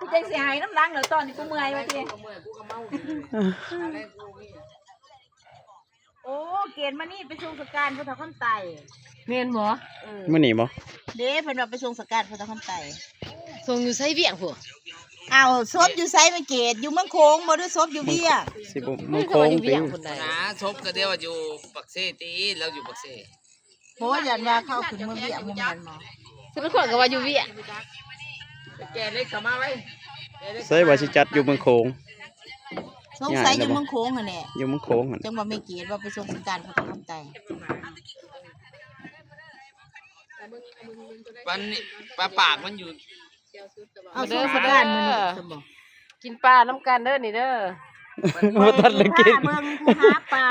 ກູຈັ່ງຊິໃຫ້ນຳຫຼັງແລ້ວ ຕອນນີ້ກູເມື່ອຍວ່າຕິ. ໂອ້ ເກດມານີ້ໄປສົ່ງສະການພຸດທະຄຳໄຕ ແມ່ນບໍ່? ເອີ ມື້ນີ້ບໍ່? ເດ້ ເພິ່ນວ່າໄປສົ່ງສະການພຸດທະຄຳໄຕ. ສົ່ງຢູ່ໃສ ວຽງພຸ້ນ? ອ້າວ ສົບຢູ່ໃສແມ່ເກດ? ຢູ່ເມືອງໂຂງບໍ່ ຫຼືສົບຢູ່ວຽງ? ຊິບໍ່ເມືອງໂຂງຕິ? ນະ ສົບກໍດຽວວ່າຢູ່ປາກເຊຕິ ລາວຢູ່ປາກເຊ. ໂອ້ ຢ້ານວ່າເຂົາຂຶ້ນເມືອງວຽງບໍ່ແມ່ນບໍ່? ຊິເປັນຄົນກໍວ່າຢູ່ວຽງ. ແກ່ເລັກເຂົ້າມາໄວ້ ໃສວ່າຊິຈັດຢູ່ເມືອງໂຂງ? ສົງໄສຢູ່ເມືອງໂຂງຫັ້ນແຫຼະ ຢູ່ເມືອງໂຂງຫັ້ນ. ຈັ່ງວ່າແມ່ເກດວ່າໄປສົ່ງສະການພຸດທະຄຳໄຕ. ປາ ປາປາກມັນຢູ່ ເອົາ ເດີ ສົ່ງສະການມື້ນີ້ຊັ້ນບໍ່? ກິນປານຳກັນເດີນີ້ເດີ. ບໍ່ທັນໄດ້ກິນ ພາເບິ່ງຜູ້ຫາປາ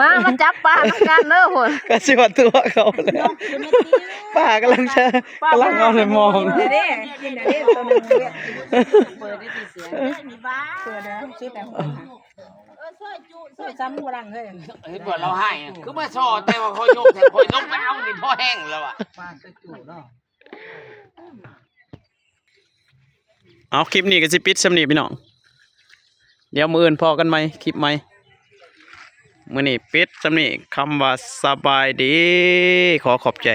ມາ ມາຈັບປານຳກັນເດີພຸ້ນ. ກໍຊິວ່າຕົວະເຂົາແລ້ວ ປາກຳລັງຈະ ກຳລັງເອົາໃສ່ໝໍ້ ກິນແລ້ວເດ້ ກິນແລ້ວເດ້ ຕົວໜຶ່ງເດ້. ເປີດໄດ້ຕິ ເສືອ ເປີດແລ້ວ ຊິແຕ່ຫົວ ເອີ ຊ່ອຍຈຸ ຊ່ອຍຈຳຫົວຫຼັງເຮີ້ຍ. ເຫັນບໍ່ລາວໃຫ້ ຄືມາຊໍແຕ່ວ່າຂ້ອຍຍົກ ຂ້ອຍລົງໄປເອົານີ້ພໍແຮງແລ້ວອະ. ປາຈະຈຸເນາະ. ເອົາ ຄລິບນີ້ກໍຊິປິດສ່ຳນີ້ພີ່ນ້ອງ ດຽວມື້ອື່ນພໍ້ກັນໃໝ່ ຄລິບໃໝ່. ມື້ນີ້ປິດສ່ຳນີ້ ຄຳວ່າສະບາຍດີ ຂໍຂອບໃຈ